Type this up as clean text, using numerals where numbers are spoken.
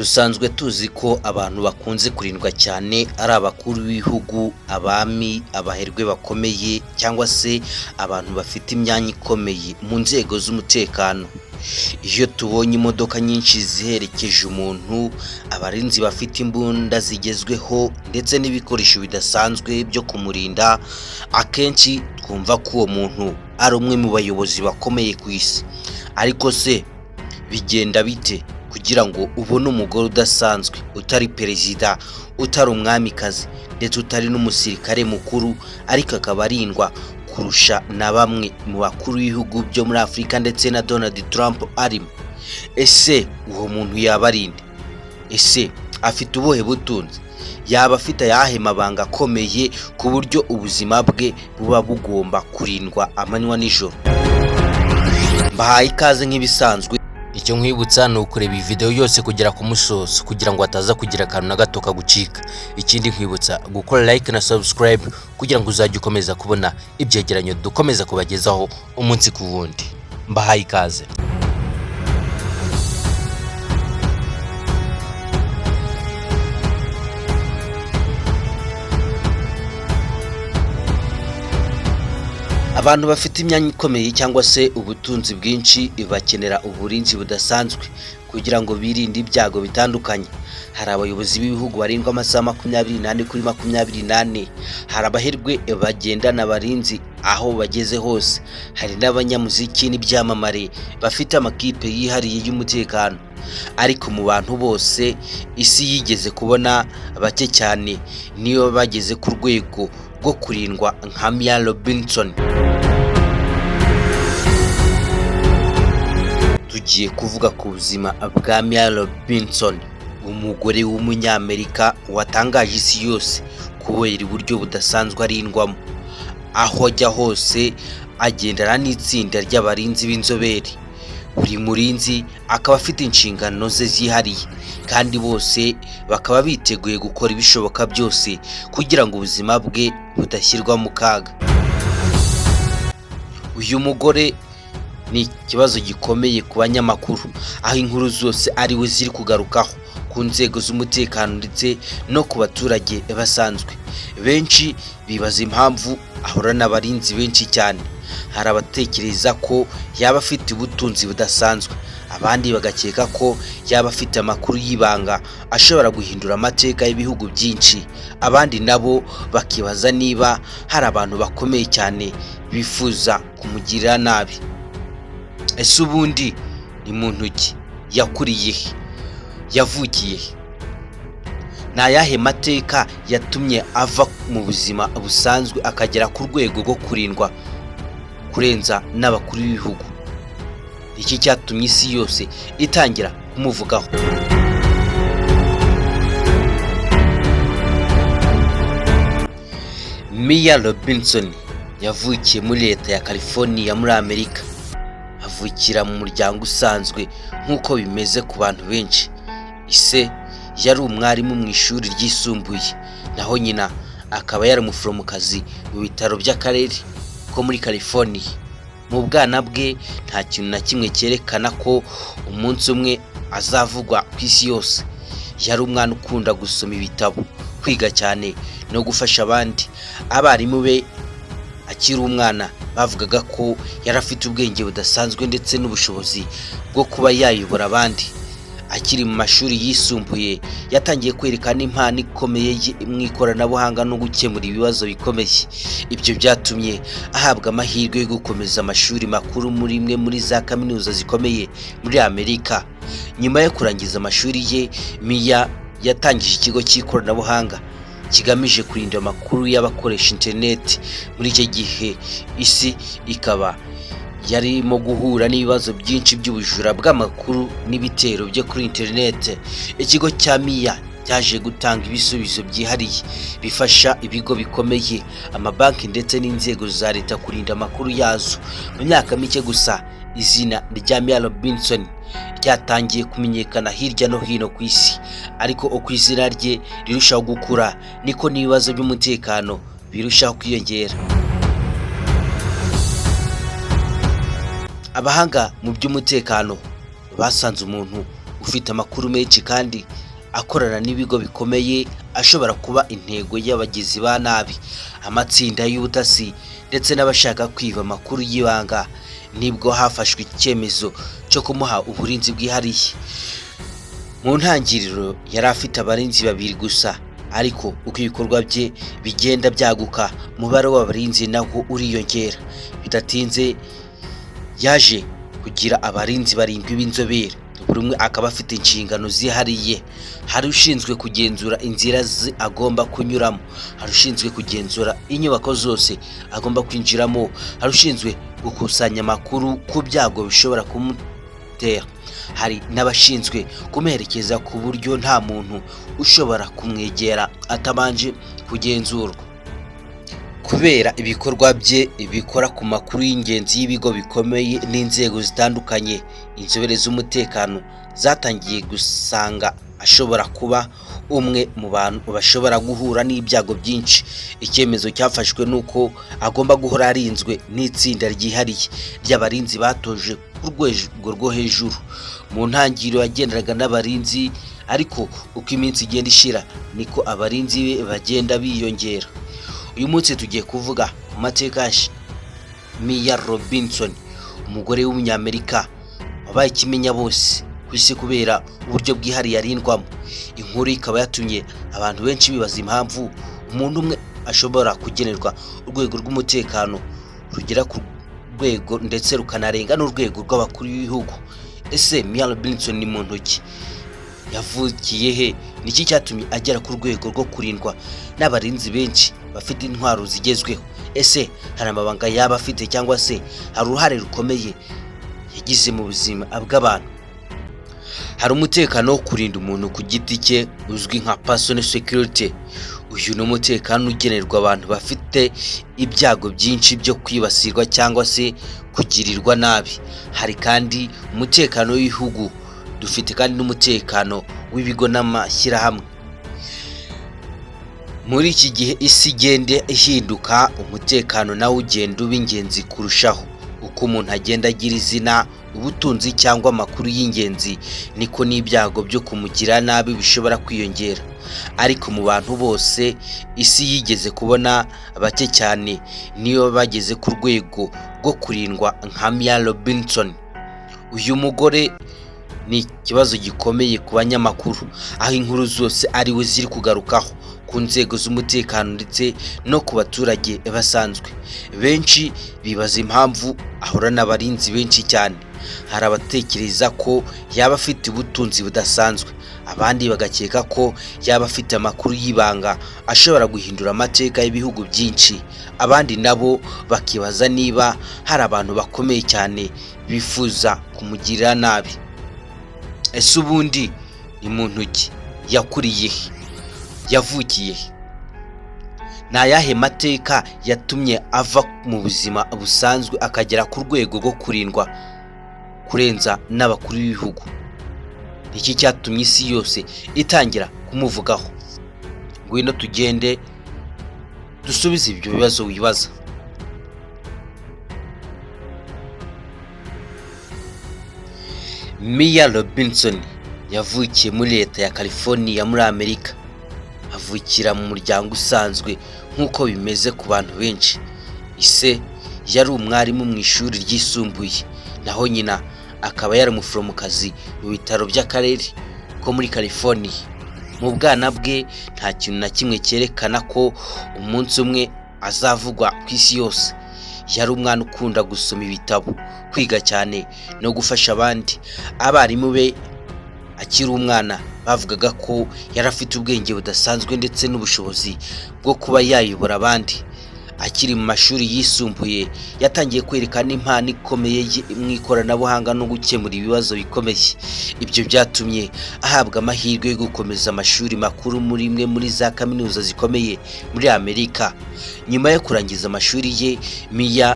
Dusanzwe tuzi ko abantu bakunze kurindwa cyane ari abakuru b'ibihugu, abami, abaherwe bakomeye cyangwa se abantu bafite imyanya ikomeye mu nzego z'umutekano. Iyo tubonye imodoka nyinshi ziherekeje umuntu, abarinzi bafite imbunda zigezweho ndetse n'ibikoresho bidasanzwe byo kumurinda, akenshi twumva ko uwo muntu ari umwe mu bayobozi bakomeye ku isi. Ariko se bigenda bite kugira ngo ubone umugore udasanzwe, utari perezida, utari umwamikazi ndetse utari n'umusirikare mukuru, ariko akaba arindwa kurusha na bamwe mu bakuru b'ibihugu byo muri Afurika ndetse na Donald Trump arimo? Ese uwo muntu yaba ari nde? Ese afite ubuhe butunzi? Yaba afite ayahe mabanga akomeye ku buryo ubuzima bwe buba bugomba kurindwa amanywa n'ijoro? Mbahaye ikaze nk'ibisanzwe. Icyo nkwibutsa ni ukureba iyi video yose kugera ku musozo kugira ngo hataza kugira akantu na gato kagucika. Ikindi nkwibutsa gukora like na subscribe kugira ngo uzajye ukomeza kubona ibyegeranyo dukomeza kubagezaho umunsi ku wundi. Mbahaye ikaze. Abantu bafite imyanya ikomeye cyangwa se ubutunzi bwinshi bakenera uburinzi budasanzwe kugira ngo birinde ibyago bitandukanye. Hari abayobozi b'ibihugu barindwa amasaha 24 kuri 24, hari abaherwe bagendana abarinzi aho bageze hose, hari n'abanyamuziki n'ibyamamare bafite amakipe yihariye y'umutekano. Ariko mu bantu bose isi yigeze kubona, bake cyane niyo bageze ku rwego rwo kurindwa nka Mia Robinson. Tugiye kuvuga ku buzima bwa Mia Robinson, umugore w'Umunyamerika watangaje isi yose kubera uburyo budasanzwe arindwamo. Aho ajya hose agendana n'itsinda ry'abarinzi b'inzobere. Buri murinzi akaba afite inshingano ze zihariye, kandi bose bakaba biteguye gukora ibishoboka byose kugira ngo ubuzima bwe budashyirwa mu kaga. Uyu mugore ni ikibazo gikomeye ku banyamakuru, aho inkuru zose ari we ziri kugarukaho, ku nzego z'umutekano ndetse no ku baturage basanzwe. Benshi bibaza impamvu ahorana abarinzi benshi cyane. Hari abatekereza ko yaba afite ubutunzi budasanzwe, abandi bagakeka ko yaba afite amakuru y'ibanga ashobora guhindura amateka y'ibihugu byinshi, abandi nabo bakibaza niba hari abantu bakomeye cyane bifuza kumugirira nabi. Ese ubundi ni muntu ki? Yakuriye he? Yavukiye he? Ni ayahe mateka yatumye ava mu buzima busanzwe akagera ku rwego rwo kurindwa kurenza n'abakuru b'ibihugu? Iki cyatumye isi yose itangira kumuvugaho? Mia Robinson yavukiye muri leta ya California muri Amerika. Avukira mu muryango usanzwe nk'uko bimeze ku bantu benshi. Ise yari umwarimu mu ishuri ryisumbuye, naho nyina akaba yari umuforomokazi mu bitaro by'akarere ko muri California. Mu bwana bwe nta kintu na kimwe cyerekana ko umunsi umwe azavugwa ku isi yose. Yari umwana ukunda gusoma ibitabo, kwiga cyane no gufasha abandi. Abarimu be akiri umwana bavugaga ko yari afite ubwenge budasanzwe ndetse n'ubushobozi bwo kuba yayobora abandi. Akiri mu mashuri yisumbuye yatangiye kwerekana impano ikomeye ye mu ikoranabuhanga no gukemura ibibazo bikomeye. Ibyo byatumye ahabwa amahirwe yo gukomeza amashuri makuru muri imwe muri za kaminuza zikomeye muri Amerika. Nyuma yo kurangiza amashuri ye, Mia yatangije ikigo cy'ikoranabuhanga kigamije kurinda amakuru y'abakoresha interineti. Muri icyo gihe isi ikaba yarimo guhura n'ibibazo byinshi by'ubujura bw'amakuru n'ibitero byo kuri interineti. Ikigo cya Mia cyaje gutanga ibisubizo byihariye bifasha ibigo bikomeye, amabanki ndetse n'inzego za leta kurinda amakuru yazo. Mu myaka mike gusa, izina rya Mia Robinson ryatangiye kumenyekana hirya no hino ku isi, ariko uko izina rye rirushaho gukura niko n'ibibazo by'umutekano birushaho kwiyongera. Abahanga mu by'umutekano basanze umuntu ufite amakuru menshi kandi akorana n'ibigo bikomeye ashobora kuba intego y'abagizi ba nabi, amatsinda y'ubutasi ndetse n'abashaka kwiba amakuru y'ibanga. Nibwo hafashwe icyemezo cyo kumuha uburinzi bwihariye. Mu ntangiriro yari afite abarinzi babiri gusa, ariko uko ibikorwa bye bigenda byaguka, umubare w'abarinzi nawo uriyongera. Bidatinze yaje kugira abarinzi barindwi b'inzobere, buri umwe akaba afite inshingano zihariye. Hari ushinzwe kugenzura inzira ze agomba kunyuramo, hari ushinzwe kugenzura inyubako zose agomba kwinjiramo, hari ushinzwe gukusanya amakuru ku byago bishobora kumutera, hari n'abashinzwe kumuherekeza ku buryo nta muntu ushobora kumwegera atabanje kugenzurwa. Kubera ibikorwa bye bikora ku makuru y'ingenzi y'ibigo bikomeye n'inzego zitandukanye, inzobere z'umutekano zatangiye gusanga ashobora kuba umwe mu bantu bashobora guhura n'ibyago byinshi. Icyemezo cyafashwe ni uko agomba guhora arinzwe n'itsinda ryihariye ry'abarinzi batoje ku rwego rwo hejuru. Mu ntangiriro yagendanaga n'abarinzi, ariko uko iminsi igenda ishira niko abarinzi be bagenda biyongera. Uyu munsi tugiye kuvuga ku mateka ya Mia Robinson, umugore w'umunyamerika wabaye ikimenya bose ku isi kubera uburyo bwihariye arindwamo. Inkuru ikaba yatumye abantu benshi bibaza impamvu umuntu umwe ashobora kugenerwa urwego rw'umutekano rugera ku rwego ndetse rukanarenga n'urwego rw'abakuru b'ibihugu. Ese Mia Robinson ni muntu ki? Yavukiye he? Niki cyatumye agera ku rwego rwo kurindwa n'abarinzi benshi bafite intwaro zigezweho? Ese hari amabanga yaba afite, cyangwa se hari uruhare rukomeye yagize mu buzima bw'abantu? Hari umutekano wo kurinda umuntu ku giti cye uzwi nka personal security. Uyu ni umutekano ugenerwa abantu bafite ibyago byinshi byo kwibasirwa cyangwa se kugirirwa nabi. Hari kandi umutekano w'ibihugu, dufite kandi n'umutekano w'ibigo n'amashyirahamwe. Muri iki gihe isi igenda ihinduka, umutekano nawo ugenda uba ingenzi kurushaho. Uko umuntu agenda agira izina, ubutunzi cyangwa amakuru y'ingenzi, niko n'ibyago byo kumugira nabi bishobora kwiyongera. Ariko mu bantu bose isi yigeze kubona, bake cyane niyo bageze ku rwego rwo kurindwa nka Mia Robinson. Uyu mugore ni ikibazo gikomeye ku banyamakuru, aho inkuru zose ari we ziri kugarukaho, ku nzego z'umutekano ndetse no ku baturage basanzwe. Benshi bibaza impamvu ahorana abarinzi benshi cyane. Hari abatekereza ko yaba afite ubutunzi budasanzwe, abandi bagakeka ko yaba afite amakuru y'ibanga ashobora guhindura amateka y'ibihugu byinshi, abandi nabo bakibaza niba hari abantu bakomeye cyane bifuza kumugirira nabi. Ese ubundi ni muntu ki? Yakuriye he? Yavukiye he? Ni ayahe mateka yatumye ava mu buzima busanzwe akagera ku rwego rwo kurindwa kurenza n'abakuru b'ibihugu? Iki cyatumye isi yose itangira kumuvugaho? Ngwino tugende dusubize ibyo bibazo wibaza. Mia Robinson yavukiye muri leta ya California muri Amerika. Avukira mu muryango usanzwe nk'uko bimeze ku bantu benshi. Ise yari umwarimu mu ishuri ryisumbuye, naho nyina akaba yari umuforomokazi mu bitaro by'akarere ko muri California. Mu bwana bwe nta kintu na kimwe cyerekana ko umunsi umwe azavugwa ku isi yose. Yari umwana ukunda gusoma ibitabo, kwiga cyane no gufasha abandi. Abarimu be akiri umwana bavugaga ko yari afite ubwenge budasanzwe ndetse n'ubushobozi bwo kuba yayobora abandi. Akiri mu mashuri yisumbuye yatangiye kwerekana impano ikomeye mu ikoranabuhanga no gukemura ibibazo bikomeye. Ibyo byatumye ahabwa amahirwe yo gukomeza amashuri makuru muri imwe muri za kaminuza zikomeye muri Amerika. Nyuma yo kurangiza amashuri ye, Mia